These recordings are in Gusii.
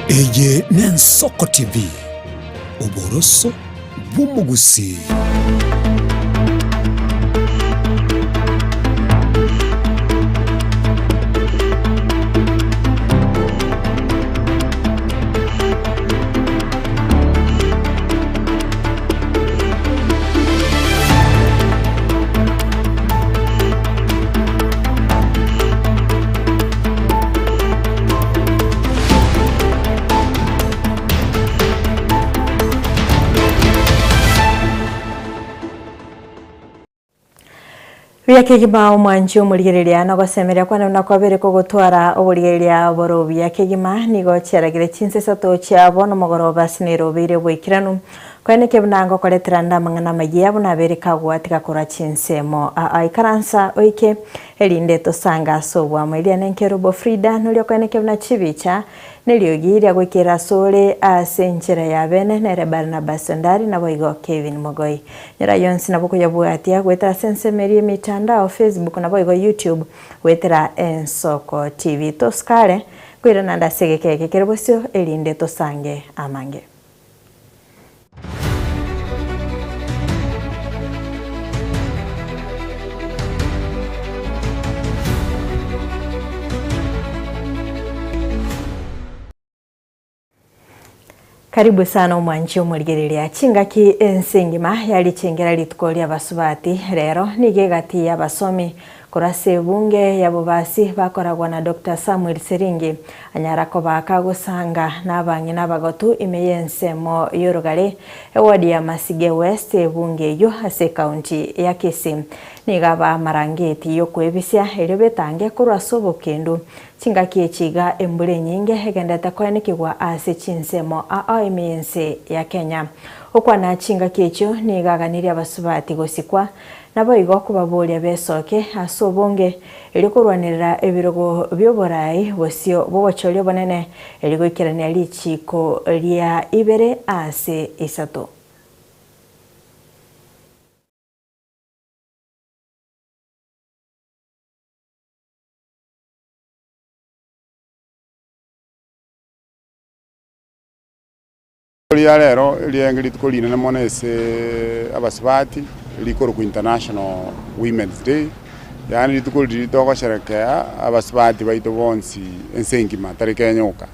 Eye n'Ensoko TV, oboroso bw'omogusii. Buya kegima omwanchi omorigereria na ogosemeria kwane buna kwabere kogotwara oborigereria bore obuya kegima nigo chiaragire chinsa isato chia bono mogoroba ase nerobeire oboikeranu Koeneke buna ngokoretera nde amang'ana amayia buna abere kagwatiga korwa chinsemo. Aa ikaransa oike, erinde tosange ase oboamo. Eria nenkerubo Frida, noria okoeneke buna chibicha, neriogi ria goikera asore ase enchera ya bene, nere Barnabas Ondari, naboigo Kevin Mogoi. Nyora ayio onsi nabo okoyabwatia goetera ase ensemo eria emitandao, Facebook naboigo YouTube, goetera Ensoko TV. Tosikare, nkoirana nde ase egeka eke kere bosio, erinde tosange amange. Karibu sana omwanchi omorigereria chingaki ense engima yarichengera rituko ri'abasubati rero nigo egati y'abasomi Korwa ase ebunge ya Bobasi bakoragwa na Doctor Samuel Siringi anyara koba kagosanga nabang'ina abagotu ime y'ensemo y'orogare eward ya Masige West ebunge eyio ase ekaunti ya Kisii. Nigo aba amarangeti y'okwebisia erio betange korwa ase obokendu chingaki echi iga embura enyinge egenderete koenekigwa ase chinsemo ao ime y'ense ya Kenya. Okwana chingaki echio nigo aganirie abasubati gosikwa Naboigo kobaboria besoke ase obonge, erio korwanerera ebirogo bi'oboraai bosio bw'obochori obonene, erio goikerania richiiko ria ibere ase isato. Ria rero riaenge rituko rinene mono ase abasubati, rikorokwa International Women's Day, yaani rituko riria togosherekea abasubati baito bonsi ense engima tari Kenya oka.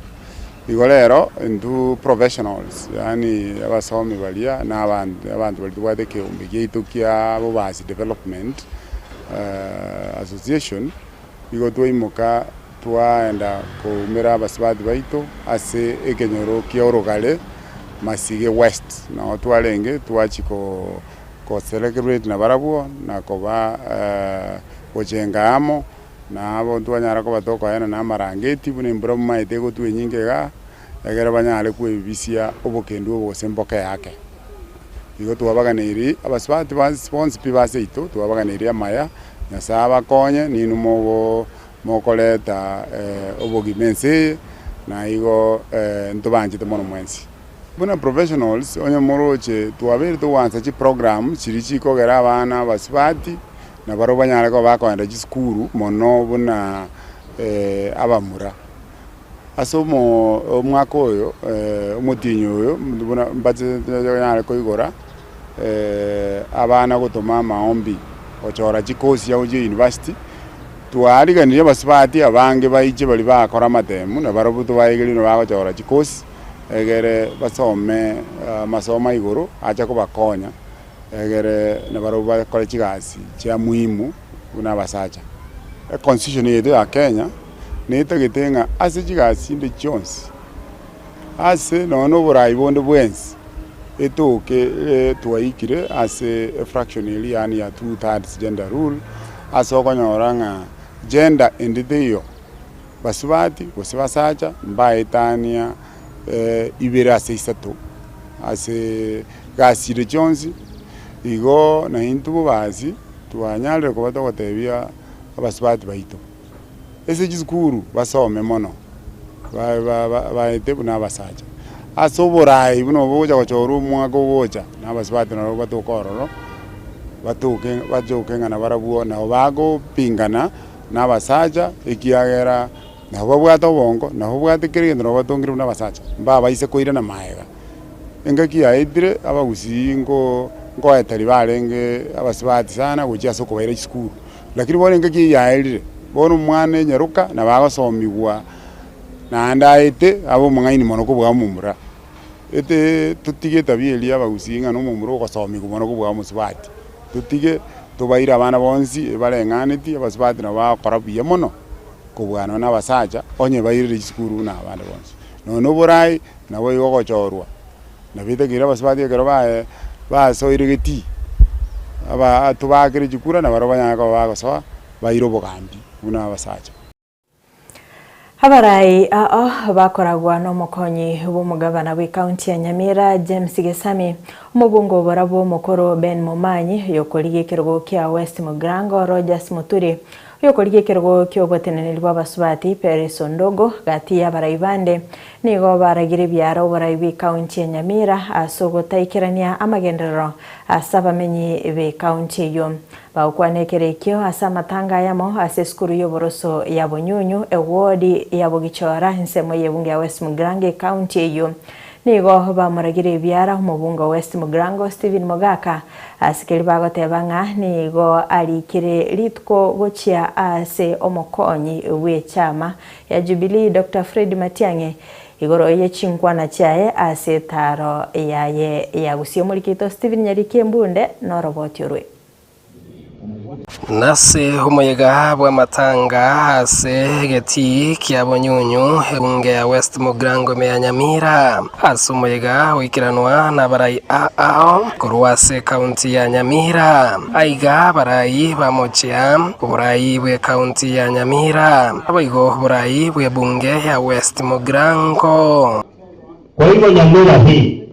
Igo rero intwe professionals yaani abasomi baria na abanto abanto baria tobwate ekeombe giaito kia Bobasi Development Association, Igo twaimoka twaenda koumera abasubati baito ase ekenyoro kia orogare Masige West, nao twarenge twachia ko celebrate nabarabwo na koba gochenga amo, na abo twanyara koba tokoenana amarangeti buna embura momaete egotwa enyinge igaa, egere banyare kwebisia obokendu obo gose mboke ake. Igo twabaganeirie abasubati bonsi pi ba seito, twabaganeirie amaya. Nyasae abakonye, ninwe mogo mokoreta obogima ense eye, na igo ntobanchete mono mwensi. Buna professionals, onye moroche twabeire togoansa chiprogram chiria chikogera abana abasubati, nabarobwo banyare koba bakoenda chisukuru mono buna abamura. Ase omo omwaka oyo omotienyi oyo buna mbachete nyare koigora. abana gotoma amaombi, gochora chikosi chiabo chia university, twariganirie abasubati abange baiche baria bakora amatemu na barobwo tobaegerie buna bagochora chikosi, egere basome amasomo a igoro ache kobakonya, egere nabarobwo bakore chigasi chia muhimu buna abasacha. Econstitution yaito ya Kenya, netagete ng'a ase chigasi chinde chionsi. Ase nonya noboraai bonde bwensi, etoke twaikire ase efraction eria yaani ya two thirds gender rule, ase okonyora ng'a gender ende teiyo, basubati gose basacha mbaetania ibere ase isato ase gasi ere chionsi, igo naintwe bobasi twanyarire koba togotebia abasubati baito. Ase chisukuru basome mono, baete buna abasacha. Ase oboraai buna obo ogocha gochorwa omwaka ogocha, na abasubati nabo batoke ororo, batoke batoke ng'a nabarabwo nabo bagopingana na abasacha ekiagera. Nabo babwate obongo, nabo babwate kera egento nabo batongire buna abasacha, mbabaise koirana magega. Engaki yaetire abagusii nko nkoeteri barenge abasubati sana gochia ase okobaira chisukuru, lakini bono engaki eyio yaerire, bono omwana enyaroka nabo agosomiwa naende aete abe omong'aini mono kobua omomura. Ete totige etabia eria y'abagusii ng'a nomomura ogosomiwa mono kobua omosubati, totige tobaire abana bonsi ebareng'aneti abasubati nabo bagokora buya mono kobua nonya na abasacha onye bairire chisukuru buna abande bonsi. Nonya na oborai nabo igo ogochorwa, nabo etakeire abasubati ekero baye basoire getii, aba tobakere chikura nabarabwo banyare koba bagosoa baire obogambi buna abasacha. Abarai ao bakoragwa nomokonyi bw'omogabana bw'ekaunti ya Nyamira James Gesami, omobunge oborabwo omokoro Ben Momanyi, oyokorigia ekerogo kia West Mugirango Rogers Muturi, oyokorigia ekerogo ki'oboteneneri bw'abasubati Peris Ondogo, gati y'abarai bande nigo baragire ebiara oborai bw'ekaunti ya Nyamira ase ogotaikerania amagenderero ase abamenyi b'ekaunti eyio. Bagokwana ekero ekio ase amatanga ayamo ase esukuru y'oboroso ya Bonyunyu, eward ya Bogichora, ensemo y'ebunge ya West Mugirango ekaunti eyio. Nigo bamoragire ebiara omobunge o West Mugirango Stephen Mogaka ase keria bagoteba ng'a nigo arikire rituko gochia ase omokonyi bw'echama ya Jubilee Doctor Fred Matiang'i igoro ye chinkwana chiaye ase etaaro yaye ya Gusii. Omoriki oito Stephen Nyariki Embunde noroboti orwe. Nase omoyega bw'amatanga ase egetii kia Bonyunyu, ebunge ya West Mugirango ime ya Nyamira, ase omoyega oikeranwa nabarai ao korwa ase ekaunti ya Nyamira. Aiga abarai bamochia oborai bw'ekaunti ya Nyamira, naboigo oborai bw'ebunge ya West Mugirango. Kwa igo Nyamira hii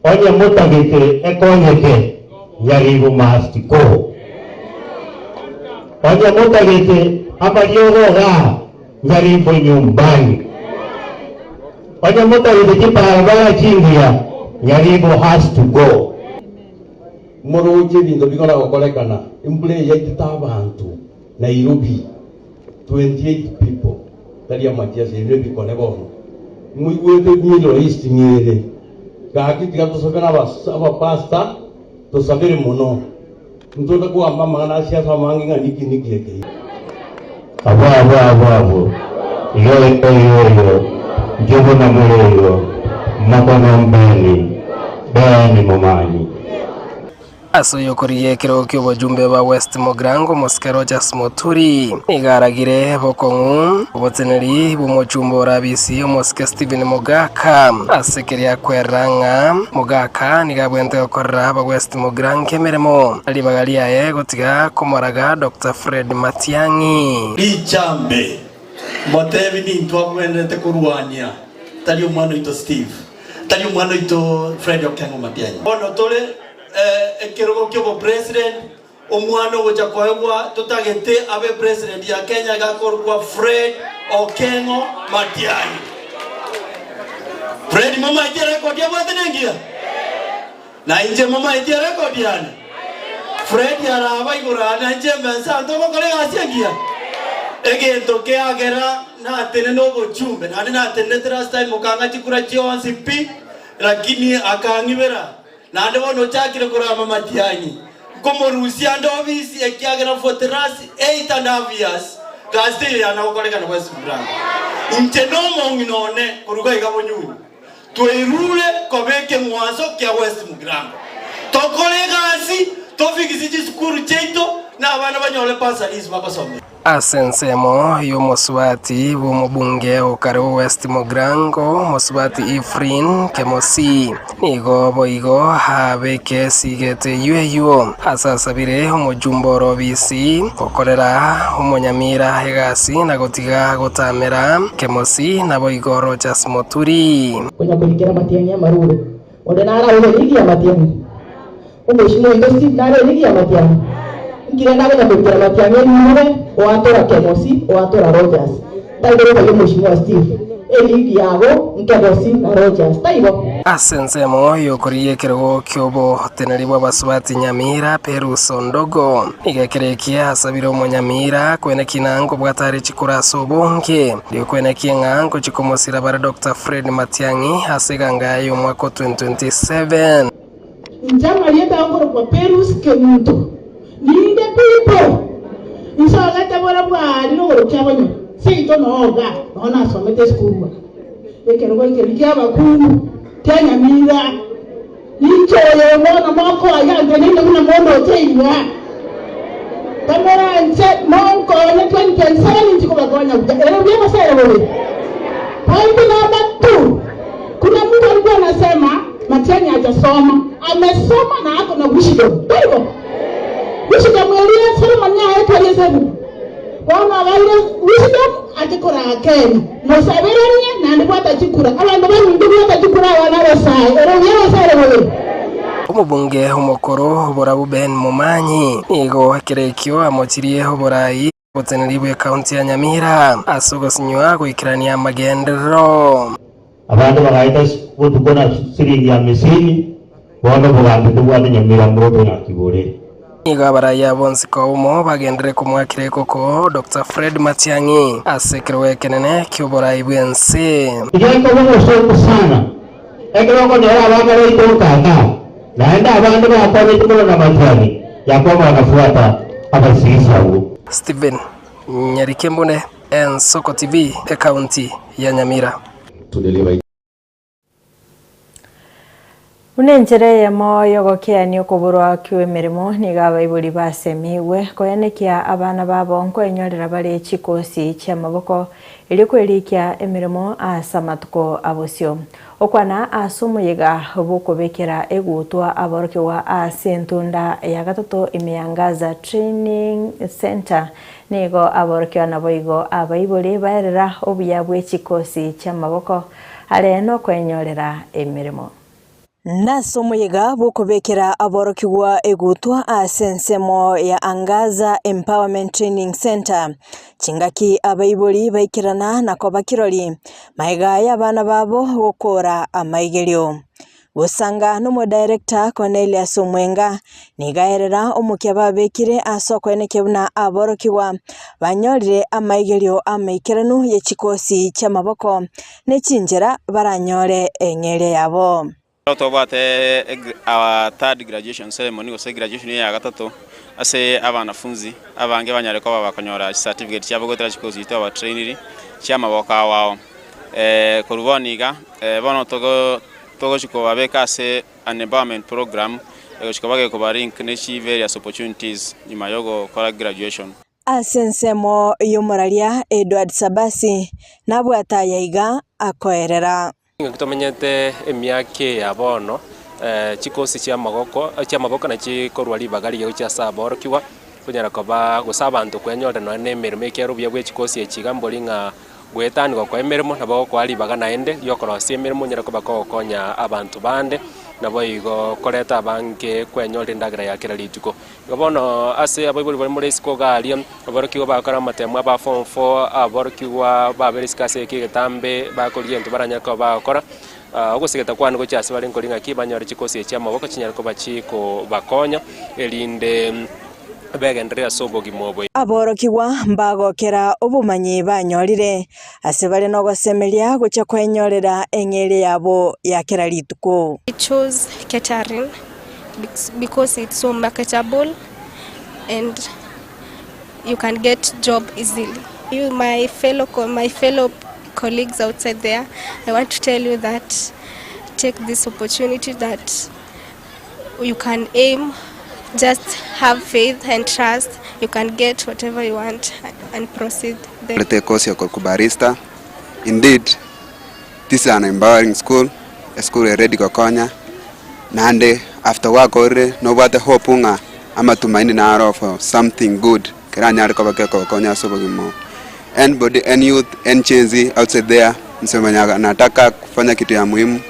Onye motagete ekonyeke, Nyaribo must go. Onye motagete amariogo igaa, Nyaribo nyumbani. Onye motagete chibarabara chingiya, Nyaribo has to go. Moroche ebinto bikona gokorekana, embura eye yaitete abanto Nairobi, 28 people, tari amachiasi, ebio nebikone bono. Moigwete Middle East ng'ere. Gaki tiga tosabere abapastor, tosabere mono. Ntonde kogamba amang'ana a siasa amange ng'a niki niki eke. Abwo abwo abwo abwo, igo igo igo igo, inche buna more igo, mokono mbeni, beni momanyi. Ase oyokorigia ekerogo ki'obojumbe bwa West Mugirango, omosike Rogers Muturi nigo aragire bokong'u oboteneneri bw'omochumba orabisi omosike Stephen Mogaka ase keria akwerera ng'a Mogaka nigo abwenerete gokorera aba West Mugirango emeremo ribaga riaye gotiga komoraga Doctor Fred Matiang'i. Richambe, motebi nintwe agwenerete korwania, tari omwana oito Steve, tari omwana oito Fred Okengo Matiang'i. Bono tore ekerogo ki'obopresident, omwana ogocha koegwa totagete abe president ya Kenya iga akorokwa Fred Okengo Matiang'i. Fred momaeti erekodi abwate nengiya? Na inche momaeti erekodi yane? Fred araba igoro aa na inche mbe nse aa togokora egasi engiya? Egento kiagera natenene obochumbe naende natenenete last time mokang'a chikura chionsi pi lakini akang'ibera. Naende bono ochakire korama Matiang'i, nkomorusia ande obisi, ekiagera for the last eight and half years gasi teiyo yana gokorekana West Mugirango. Inche nomong'ina one koruga iga Bonyunyu, twairure koba ekeng'wanso kia West Mugirango. Tokore egasi, tofigisi chisukuru chiaito, na abana banyore bursaries bagosomera. Ase ensemo y'omosubati bw'omobunge o kare o West Mugirango, omosubati Ephraim Kemosi, nigo boigo abeke esigete eyio eyio ase asabire omojumbe ore obisi gokorera omonyamira egasi na gotiga gotamera Kemosi naboigo Rogers Moturi. Konya korikera amatiang'i amarure. Onde nare abe rigiya amatiang'i. Omweshimiwa oito Steve nare rigiya amatiang'i. Inki rende akonya korikera amatiang'i erirube oatora Kemosi oatora Rogers. Taibo rokoyia omweshimiwa Steve. Eligi yago nKemosi na Rogers. Taibo? Ase ensemo y'okorigia ekerogo ki'oboteneri bw'abasubati Nyamira, Perus Ondogo, nigo ekero eki asabire omonyamira kwenekia ng'a nkobwata are chikura ase obonge, erio kwenekia ng'a ngochia komosira bare Doctor Fred Matiang'i ase eganga y'omwaka o 2027. Inche amarieta akorokwa Perus Kemunto, ninde Pilipo, nsogete borobwo aria rogoro kia Bonyori, seito noo iga, noo nasomete esukuru aa, ekerogo ekeria ki'abakungu kia Nyamira. Inche oyo bono mokoa nteneine buna mondoche iga, tamoranche monkonye 2027 inche kobakonya buya, ere buya gose ere bobe? Point number two, kuna mtu alikuwa anasema Matiang'i hajasoma, amesoma na ako na wisdom, taibo? Wisdom eria Solomon yaetwe aria ase ebuku. Bono abaire wisdom ache koraa Kenya. Mosaberanie naende bwata chikura. Abanto baminto bwata chikura abana abasae. Ere buya gose ere bobe? Omobunge omokoro oborabu Ben Momanyi nigo ekero ekio amochirie oborai oboteneneri bw'ekaunti ya Nyamira ase ogosinywa goikerania amagenderero. Abande bagaeta botuko na siringi hamisini, bono obogambi tobwate Nyamira moroche naki bore. Nigo abaraiya bonsi komo bagenderere komoakera ekoko Doctor Fred Matiang'i ase ekerogo ekenene ki'oborai bw'ense. Tigekoba obosooku sana ekero okonyora abana baito nkaka, naende abande bakonyete mono na Matiang'i, ya kwamba bakafuata abasigisi abwo. Stephen Nyarikembune, Ensoko TV, Ekaunti ya Nyamira. Buna enchera eyemo y'ogokeania okoborwa kw'emeremo, nigo abaibori basemigwe koenekia abana babo nkoenyorera bare chikosi chi'amaboko erio kwerikia emeremo ase amatuko a bosio. Okwana ase omoyega bw'okobekera egutwa aborokigwa ase entunda ya gatato ime ya Ngaza Training Centre Nigo aborokigwa naboigo abaibori baerera obuya bwe chikosi chi'amaboko are nokwenyorera emeremo. Nase omoyega bw'okobekera aborokigwa egutwa ase ensemo ya Angaza Empowerment Training Centre, chingaki abaibori baikerana na koba kirori, magega y'abana babo gokora amaigerio. Gosanga nomodirector Cornelius Omwenga, nigo aerera omokia babekire ase okoenekia buna aborokigwa banyorire amaigerio amaikeranu ye chikosi chi'amaboko ne chinchera baranyore eng'eria yabo. Ekero twabwate our third graduation ceremony gose graduation ya gatato ase abanafunzi abange banyare koba bakonyora chicertificate chiabo goetera chikosi echio twabatrainiri chiamaboko ao ao. Korwa bono iga, bono togo togochia kobabeka ase an empowerment program egochia koba gekoba link ne chi various opportunities nyuma ya ogokora graduation. Ase ensemo y'omoraria Edward Sabasi nabwate aya iga akoerera. Ngaki tomenyete emiaka eye ya bono, chikosi chi'amagoko chi'amaboko nachi korwa ribaga rigiya gochia ase aborokigwa, konyara koba gose abanto kwenyorera nonya na emeremo ekiagera obuya bwe chikosi echi iga mbori ng'a goetania gokoa emeremo nabo ogokoa ribaga naende riokorosia emeremo onyare koba kogokonya abanto bande, naboigo koreta abange kwenyorera endagera ya kera rituko. Igo bono ase abaibori baria more isiko iga aria, aborokigwa bagakora amatemo aba form four, aborokigwa babere isiko ase eke egetambe bakorigia egento baranyare koba bagokora, ogosegeta kwane gochia ase bare nkori ng'aki banyore chikosi echi chi'amaboko chinyare koba chikobakonya, erinde begenderere ase obogima obo. Aborokigwa mbagokera obomanyi banyorire, ase bare nogosemeria gochia kwenyorera eng'eria yabo ya kera rituko. I chose catering because it's so marketable and you can get job easily. You my fellow my fellow colleagues outside there, I want to tell you that take this opportunity that you can aim, just have faith and trust, you can get whatever you want and proceed. Then. Nkorete ekosi ya korokwa barista, indeed this is an empowering school, esukuru ere ready gokonya, naende after gwakorire nobwate hope ng'a amatumaini naro for something good keranyare koba kekogokonya ase obogima obo. Anybody, any youth, any Gen Z outside there, inse mwenye anataka kufanya kitu ya muhimu,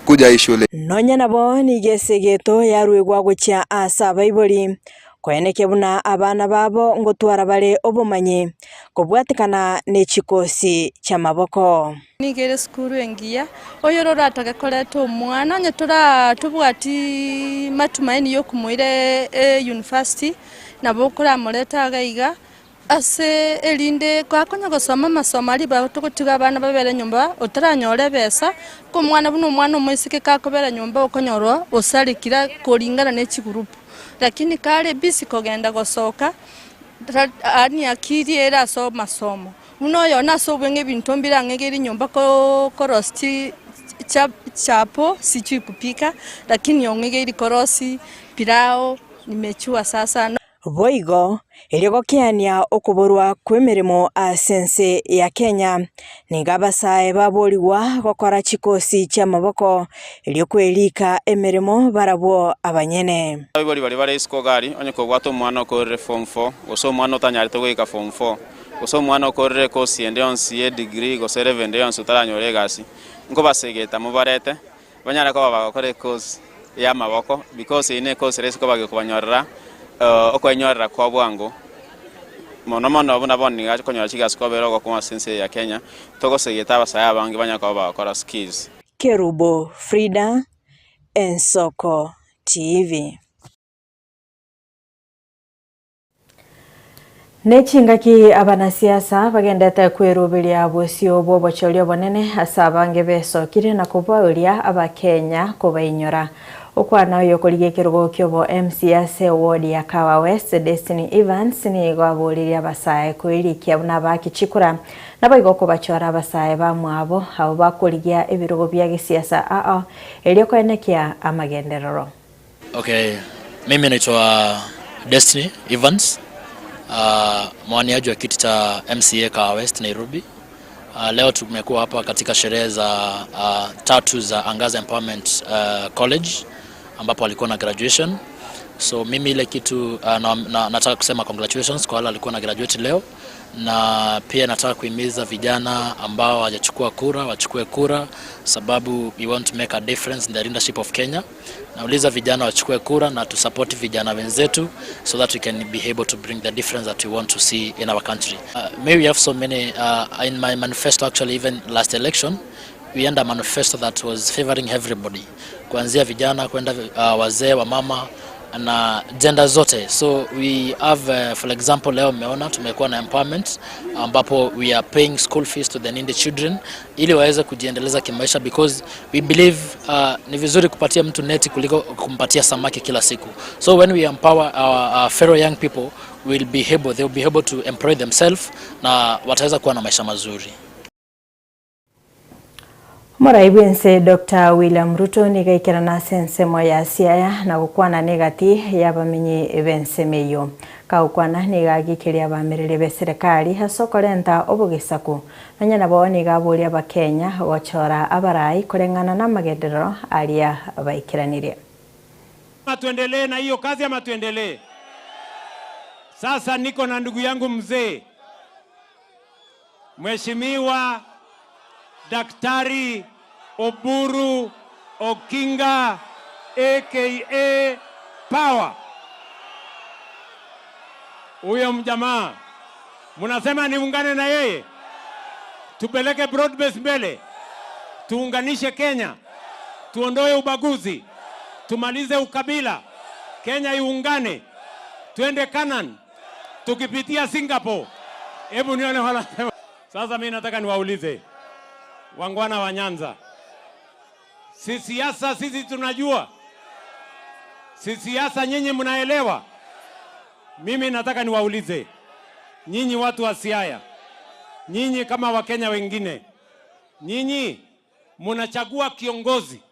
kuja hii shule. Nonya nabo nigo esegeto yaruegwa gochia ase abaibori. Koenekia buna abana babo ngotwara bare obomanyi kobwatekana ne chikosi chi'amaboko. Nigo ere esukuru engiya, oyore oratake koreta omwana, onye toraa tobwati matumaini ya okomoira eyunifasiti, nabo okoramorete iga iga, ase erinde gakonya gosoma amasomo aria ribaga togotiga abana babere nyomba otaranyora ebesa, ko omwana buna omwana omoiseke gakobera nyomba okonyorwa osarekire koringana ne chigurupu. Lakini kare busy kogenda gosoka, yaani akili ere ase amasomo. Buna oyono ase obweng'e ebinto mbire ang'e iga ere nyomba korosi chapo sijui kupika, lakini ong'e iga eri korosi pilau nimejua sasa. Boigo, erio gokeania okoborwa kw'emeremo ase ense ya Kenya, nigo abasae baborigwa gokora chikosi chi'amaboko, erio kwerika emeremo barabwo abanyene. Abaibori baria bare isiko gari, onye kobwate omwana okorire form four, gose omwana otanyarete goika form four, gose omwana okorire ekosi ende yonsi ye degree gose level ende yonsi otaranyora egasi, nkobasegeta mobarete, banyare koba bagokora ekosi y'amaboko because eyio nekosi ere ase koba gekobanyorera okwenyorera kwa bwango, mono mono buna bono nigo akonyora chigasi kobera ogokong'u ase ense eye ya Kenya, togosegeta abasae abange banyare koba bagokora skills. Kerubo Frida, Ensoko TV. Ne chingaki abanasiasa bagendete kweruberia bosio bw'obochori obonene ase abange besokire na koboria abakenya kobainyora. Okwana oyo korigia ekerogo kiobo MC ase eward ya Kahawa West Destiny Evans nigo aboririe abasae koerikia buna abaaki chikura naboigo kobachora abasae bamwabo abo bakorigia ebirogo bia gesiasa ao erio koenekia amagenderero. Okay, mimi naitwa Destiny Evans, uh, mwaniaji wa kiti cha MCA Kahawa West Nairobi. Uh, leo tumekuwa hapa katika sherehe za uh, tatu za Angaza Empowerment uh, College ambapo walikuwa na graduation. So mimi ile kitu uh, na, na, nataka kusema congratulations kwa wale walikuwa na graduate leo, na pia nataka kuhimiza vijana ambao hawajachukua kura wachukue kura, sababu we want to make a difference in the leadership of Kenya. Nauliza vijana wachukue kura na tusupport vijana wenzetu so that we can be able to bring the difference that we want to see in our country. Maybe we have so many in my manifesto actually even last election we had a manifesto that was favoring everybody kuanzia vijana kwenda wazee wa mama na gender zote so we have for example leo mmeona tumekuwa na empowerment ambapo we are paying school fees to the needy children ili waweze kujiendeleza kimaisha because we believe ni vizuri kupatia mtu neti kuliko kumpatia samaki kila siku so when we empower our fellow young people will be able, they will be able to employ themselves na wataweza kuwa na maisha mazuri. Omorai bw'ense Doctor William Ruto nigo aikerana ase ensemo ya Siaya na gokwana negati y'abamenyi b'ensemo eyio. Kagokwana nigo agikirie abamereri b'eserekari ase okorenta obogesaku. Nonya nabo nigo aboria abakenya gochora abarai koreng'ana namagenderero aria baikeranirie. Tuendelee na hiyo kazi ama tuendelee? Sasa niko na ndugu yangu mzee Mheshimiwa Daktari Oburu Oginga aka Power. Huyo mjamaa mnasema niungane na yeye, tupeleke broad base mbele, tuunganishe Kenya, tuondoe ubaguzi, tumalize ukabila, Kenya iungane, twende Canaan tukipitia Singapore. Hebu nione wala. Sasa mimi nataka niwaulize wangwana wa Nyanza, si siasa sisi tunajua, si siasa nyinyi mnaelewa. Mimi nataka niwaulize nyinyi watu wa Siaya, nyinyi kama Wakenya wengine, nyinyi mnachagua kiongozi,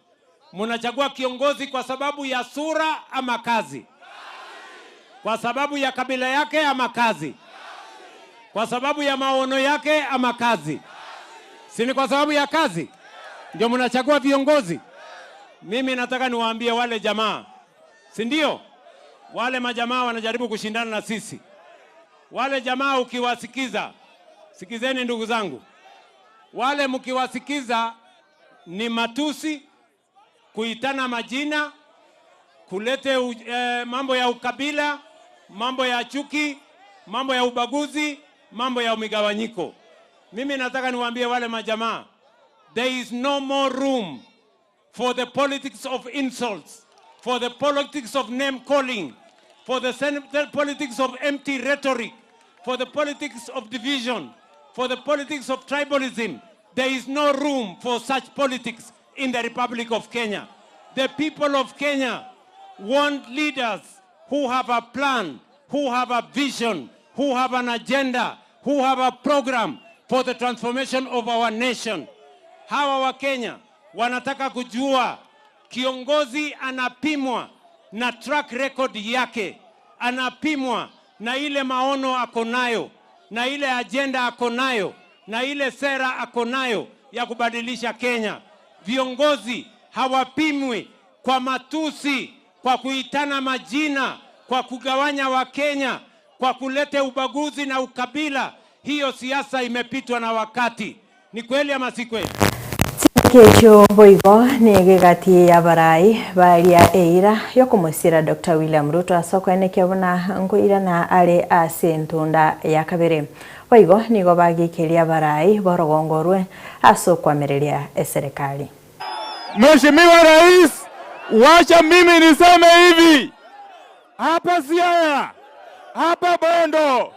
mnachagua kiongozi kwa sababu ya sura ama kazi? Kwa sababu ya kabila yake ama kazi? Kwa sababu ya maono yake ama kazi? Si ni kwa sababu ya kazi ndio mnachagua viongozi? Mimi nataka niwaambie wale jamaa, si ndio? Wale majamaa wanajaribu kushindana na sisi. Wale jamaa ukiwasikiza, sikizeni ndugu zangu, wale mkiwasikiza ni matusi, kuitana majina, kulete mambo ya ukabila, mambo ya chuki, mambo ya ubaguzi, mambo ya migawanyiko. Mimi nataka niwaambie wale majamaa, there is no more room for the politics of insults, for the politics of name calling, for the sen- the politics of empty rhetoric, for the politics of division, for the politics of tribalism. There is no room for such politics in the Republic of Kenya. The people of Kenya want leaders who have a plan, who have a vision, who have an agenda, who have a program for the transformation of our nation. Hawa wa Kenya wanataka kujua kiongozi anapimwa na track record yake, anapimwa na ile maono ako nayo, na ile agenda ako nayo, na ile sera ako nayo ya kubadilisha Kenya. Viongozi hawapimwi kwa matusi, kwa kuitana majina, kwa kugawanya Wakenya, kwa kuleta ubaguzi na ukabila. Hiyo siasa imepitwa na wakati. Ni kweli ama si kweli? Kĩcho boigo nĩ gĩgati ya barai baria eira yokumũcira Dr. William Ruto asokoenekia buna nkoirana are ase ntunda ya kabere boigo nigo bagĩkĩria barai borogongo rwe ase okwamereria eserikali. Mheshimiwa Rais, wacha mimi niseme hivi, hapa Siaya, hapa Bondo,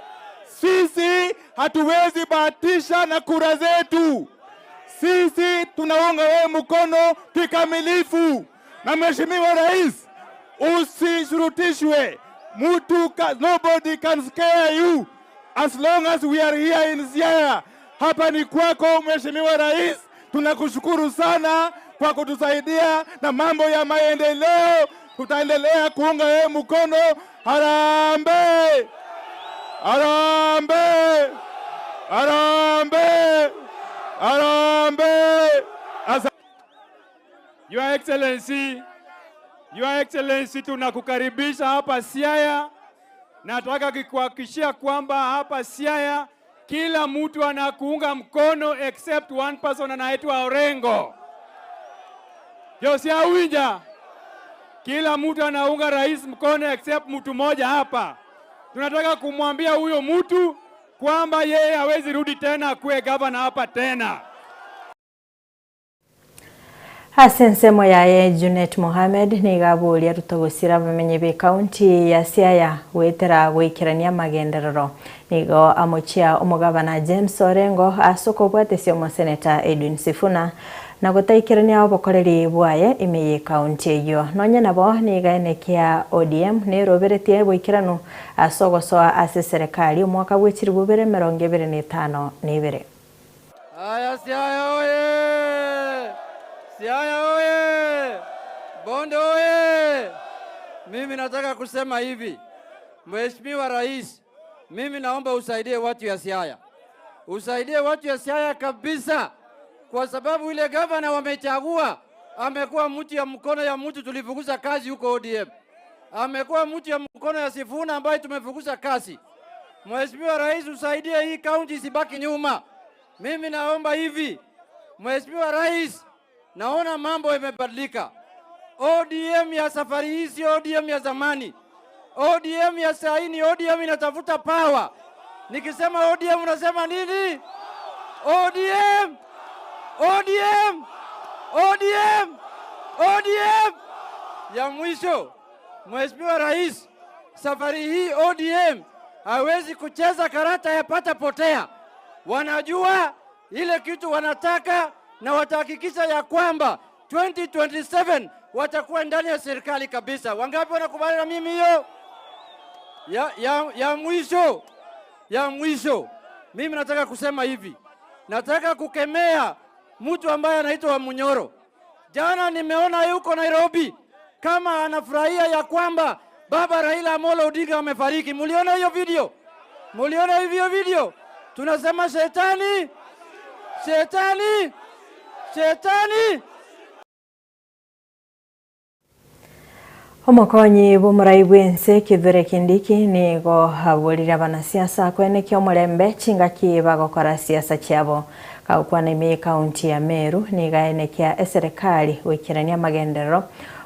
sisi hatuwezi bahatisha na kura zetu. Sisi tunaunga wewe mkono kikamilifu, na Mheshimiwa Rais, usishurutishwe mtu ka, nobody can scare you as long as we are here in Siaya. Hapa ni kwako Mheshimiwa Rais, tunakushukuru sana kwa kutusaidia na mambo ya maendeleo. Tutaendelea kuunga wewe mkono. Harambee! Harambee! Harambee! Harambee! Asa Your Excellency, Your Excellency, tunakukaribisha hapa Siaya. Nataka kukuhakikishia kwamba hapa Siaya kila mtu anakuunga mkono except one person anaitwa Orengo. Josia Winja, kila mtu anaunga rais mkono except mtu mmoja hapa. Tunataka kumwambia huyo mtu kwamba yeye hawezi rudi tena akuwe gavana hapa tena. Ase ensemo yaye Junet Mohamed niga aboria Ruto gosira abamenyi ba ekaunti ya Siaya goetera goikerania amagenderero nigo amochia omogabana James Orengo ase okobwatesia omoseneta Edwin Sifuna na gotaikerania obokoreri bwaye ime ya ekaunti eywo nonya nabo niga enekia ODM neroberetie boikeranu ase ogosoa ase serikali omwaka bwa echiribu bibere emerongo ebere na etano na ebere. Aya, Siaya oye! Siaya oye! Bondo oye! Mimi nataka kusema hivi, Mheshimiwa Rais, mimi naomba usaidie watu ya Siaya, usaidie watu ya Siaya kabisa, kwa sababu ile gavana wamechagua amekuwa mtu ya mkono ya mtu tulifukuza kazi huko ODM, amekuwa mtu ya mkono ya Sifuna ambaye tumefukuza kazi. Mheshimiwa Rais, usaidie hii kaunti isibaki nyuma. Mimi naomba hivi, Mheshimiwa Rais, naona mambo yamebadilika. ODM ya safari hii sio ODM ya zamani. ODM ya saa hii ni ODM inatafuta power. Nikisema ODM unasema nini? ODM! ODM! ODM! ODM! Ya mwisho, Mheshimiwa Rais, safari hii ODM hawezi kucheza karata ya pata potea. Wanajua ile kitu wanataka na watahakikisha ya kwamba 2027 watakuwa ndani ya serikali kabisa. Wangapi wanakubali na mimi hiyo? Ya, ya, ya mwisho, ya mwisho, mimi nataka kusema hivi, nataka kukemea mtu ambaye anaitwa Munyoro. Jana nimeona yuko Nairobi kama anafurahia ya kwamba baba Raila Amolo Odinga amefariki. Muliona hiyo video? Muliona hiyo video? Tunasema shetani, shetani, shetani. Omokonyi bw'omorai bwense Kithure Kindiki nigo aborire abanasiasa kwenekia omorembe chingaki bagokora siasa chiabo gagokwana ime ekaunti ya Meru niga enekia eserikali goikerania amagenderero.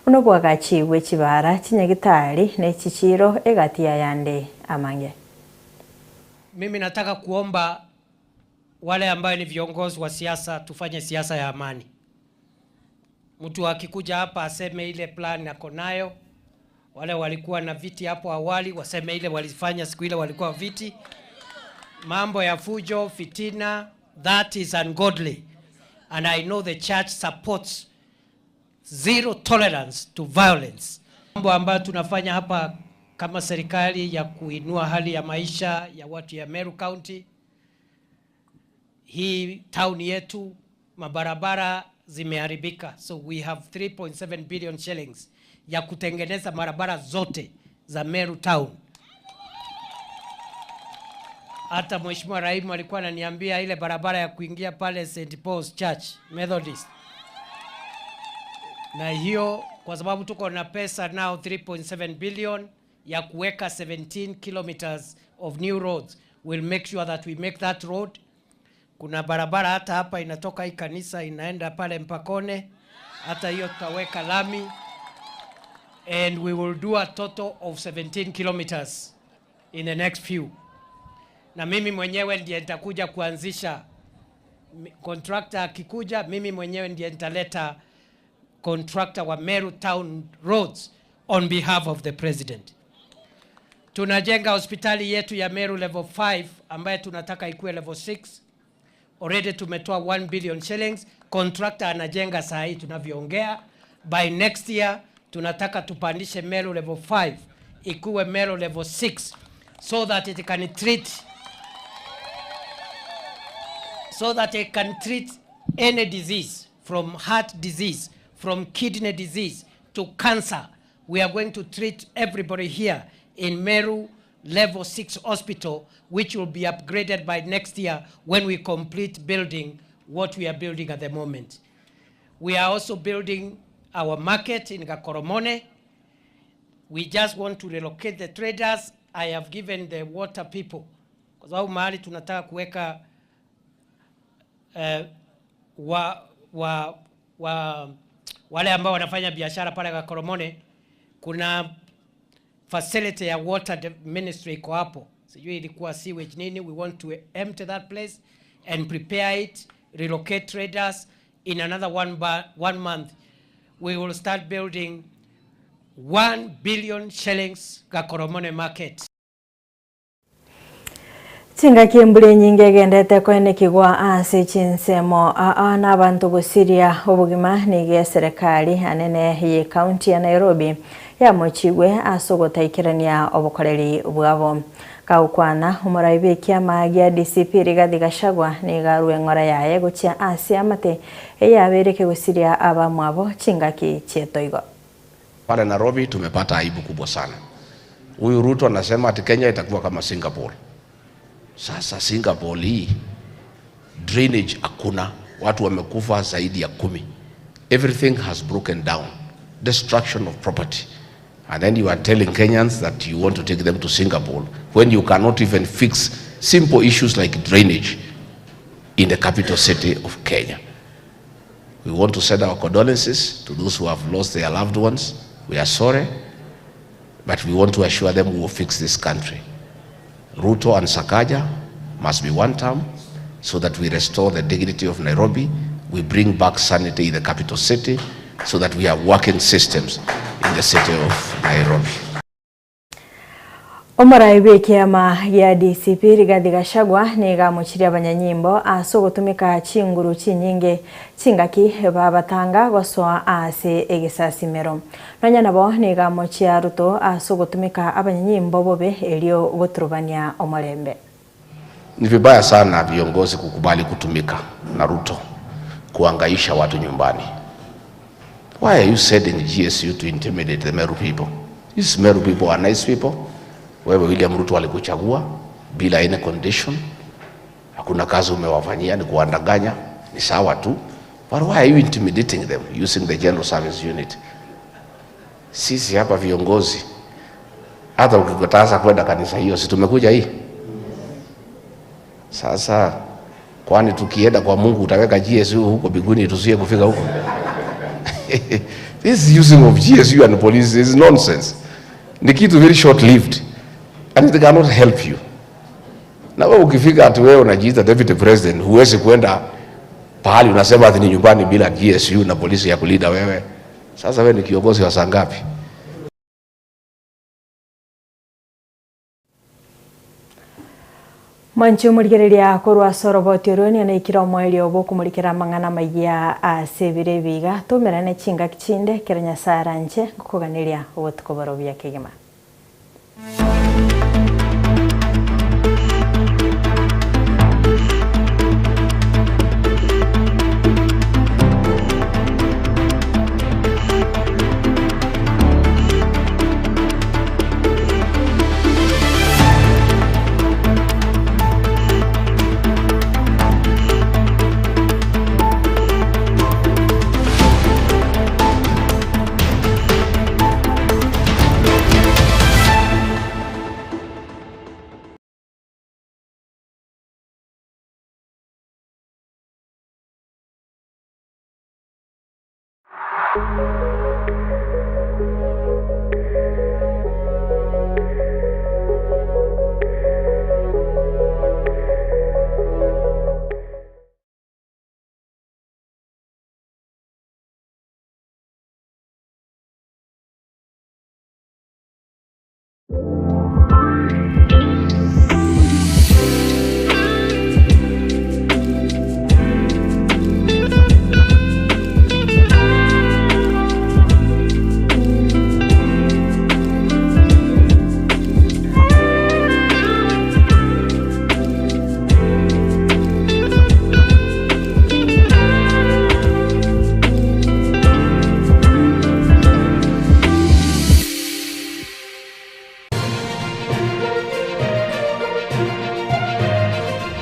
Buna obwagachi bwe chibara, chinyagitari, ne chichiiro egati y'ayande amange. Mimi nataka kuomba wale ambayo ni viongozi wa siasa tufanye siasa ya amani. Mtu akikuja hapa aseme ile plan ako nayo. Wale walikuwa na viti hapo awali waseme ile walifanya siku ile walikuwa viti. Mambo ya fujo, fitina, that is ungodly. And I know the church supports zero tolerance to violence. Mambo ambayo tunafanya hapa kama serikali ya kuinua hali ya maisha ya watu ya Meru County, hii town yetu mabarabara zimeharibika, so we have 3.7 billion shillings ya kutengeneza barabara zote za Meru town. Hata Mheshimiwa Raimu alikuwa ananiambia ile barabara ya kuingia pale St Paul's Church Methodist, na hiyo kwa sababu tuko na pesa now 3.7 billion ya kuweka 17 kilometers of new roads, we'll make sure that we make that road. Kuna barabara hata hapa inatoka hii kanisa inaenda pale Mpakone, hata hiyo tutaweka lami and we will do a total of 17 kilometers in the next few. Na mimi mwenyewe ndiye nitakuja kuanzisha contractor akikuja, mimi mwenyewe ndiye nitaleta contractor wa Meru Town Roads on behalf of the president. Tunajenga hospitali yetu ya Meru level 5 ambaye tunataka ikuwe level 6. Already tumetoa 1 billion shillings. Contractor anajenga saa hii tunavyoongea. By next year tunataka tupandishe Meru level 5 ikuwe Meru level 6 so that it can treat so that it can treat any disease from heart disease, from kidney disease to cancer. We are going to treat everybody here in Meru Level 6 Hospital, which will be upgraded by next year when we complete building what we are building at the moment. We are also building our market in Gakoromone. We just want to relocate the traders. I have given the water people, kwa sababu mahali tunataka kuweka wa, wa, wa, wale ambao wanafanya biashara pale Gakoromone, kuna facility ya water ministry iko hapo, sijui ilikuwa sewage nini. We want to empty that place and prepare it, relocate traders. In another one month we will start building 1 billion shillings Gakoromone market. Chingaki embura enyinge egendete koenekigwa ase chinsemo aa na abanto gosiria obogima nigo eserekari anene ye county ya Nairobi yamochigwe ase ogotaikerania obokoreri bwabo. Gagokwana omorai bwa ekiama gia DCP Rigathi Gachagua nigo arwe eng'ora yaye gochia ase amate eyabereke gosiria abamwabo chingaki chietoigo. Pale Nairobi tumepata aibu kubwa sana. Huyu Ruto anasema ati Kenya itakuwa kama Singapore. Sasa Singapore hii drainage hakuna, watu wamekufa zaidi ya 10. Everything has broken down. Destruction of property. And then you are telling Kenyans that you want to take them to Singapore when you cannot even fix simple issues like drainage in the capital city of Kenya. We want to send our condolences to those who have lost their loved ones. We are sorry, but we want to assure them we will fix this country. Ruto and Sakaja must be one term so that we restore the dignity of Nairobi, we bring back sanity in the capital city so that we have working systems in the city of Nairobi. Omorai bw'ekiama gia DCP Rigathi Gachagua nigo amochirie abanyanyimbo ase ogotumeka chinguru chinyinge chingaki babatanga gosoa ase egesasimero. Nonya nabo nigo amochia Ruto ase ogotumeka abanyanyimbo bobe erio goturubania omorembe. Ni vibaya sana viongozi kukubali kutumika na Ruto kuangaisha watu nyumbani. Why are you sending GSU to intimidate the Meru people? These Meru people are nice people. Wewe William Ruto alikuchagua bila any condition. Hakuna kazi umewafanyia, ni kuwadanganya, ni sawa tu. But why are you intimidating them using the General Service Unit? Sisi hapa viongozi, hata ukikataza kwenda kanisa hiyo, si tumekuja hii? Sasa kwani tukienda kwa Mungu utaweka GSU huko mbinguni tusiye kufika huko? This using of GSU and police is nonsense. Ni kitu very short lived and it cannot help you. Na wewe ukifika ati wewe unajiita deputy president, huwezi kwenda pahali unasema ati ni nyumbani bila GSU na polisi ya kulinda wewe. Sasa wewe ni kiongozi wa saa ngapi? Mwanche omorigereria korwa ase oroboti orwo nigo naikire omoerio bw'okomorikera amang'ana amayia ase ebiro ebi iga, toumerane chingaki chinde ekero Nyasae aranche ngokoganeria obotuko bore obuya kegima.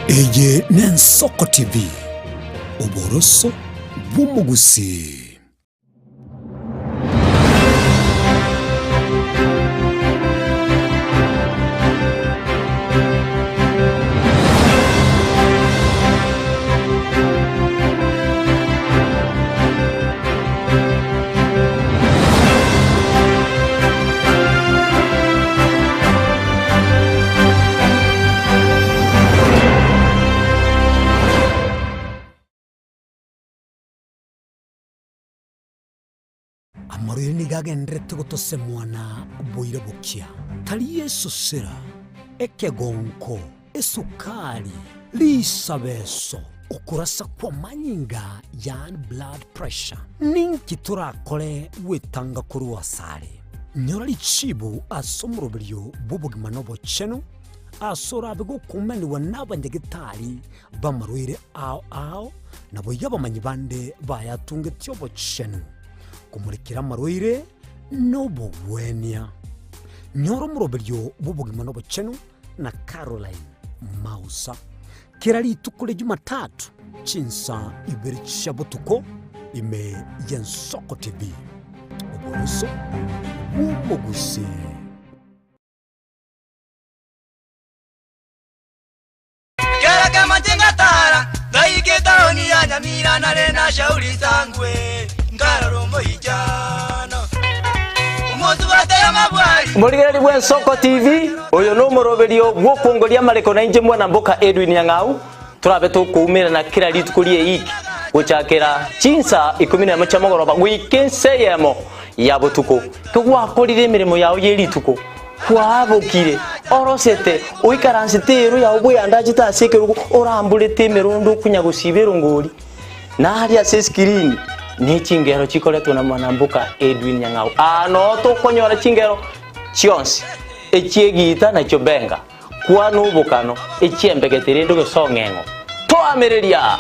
Eye n'Ensoko TV, oboroso bw'omogusii. Amarwaire nigo agendererete gotosemwa na boira bokia, tari esosera, ekegonko, esukari, risabeso, okorasa kw'amanyinga, yaani blood pressure. Ninki torakore gwetanga korwa asare? Nyora richibu ase omoroberio bw'obogima na obochenu, ase orabe gokumanigwa n'abanyagetari b'amarwaire ao ao, naboigo abamanyi bande bayatungetie obochenu, komorekera amarwaire na obogwenia. Nyora omoroberio bw'obogima na obochenu na Caroline Mausa kera rituko ria Jumatatu chinsa ibere chia botuko ime y'Ensoko TV. Oboroso bw'omogusii. Kera kemache ngatara, ngaika etaoni ya Nyamira nare na shauri sangwe, nkarora omoichano omosubate y'amabwari. Omorigereria bw'Ensoko TV, oyo nomoroberio bw'okwongoria amareko na inche mwana mboka Edwin Nyang'au, torabe tokoumerana kera rituko ri'eiki gochakera chinsa ikomi nemo chia mogoroba goika ensa eyemo ya botuko. Kegwakorire emeremo yao ye rituko, Kwabokire, orosete, oikaransete eero yao bweyandachete ase ekerogo, oramborete emerondo okonya gosiba erongori, na aria ase esikirini ne chingero chikoretwe na mwanamboka Edwin Nyang'au. Aa noo tokonyora chingero chionsi, echi'egiita na chiobenga, kwana obokano, echi'embegete rende gose ong'eng'o. Toamereria!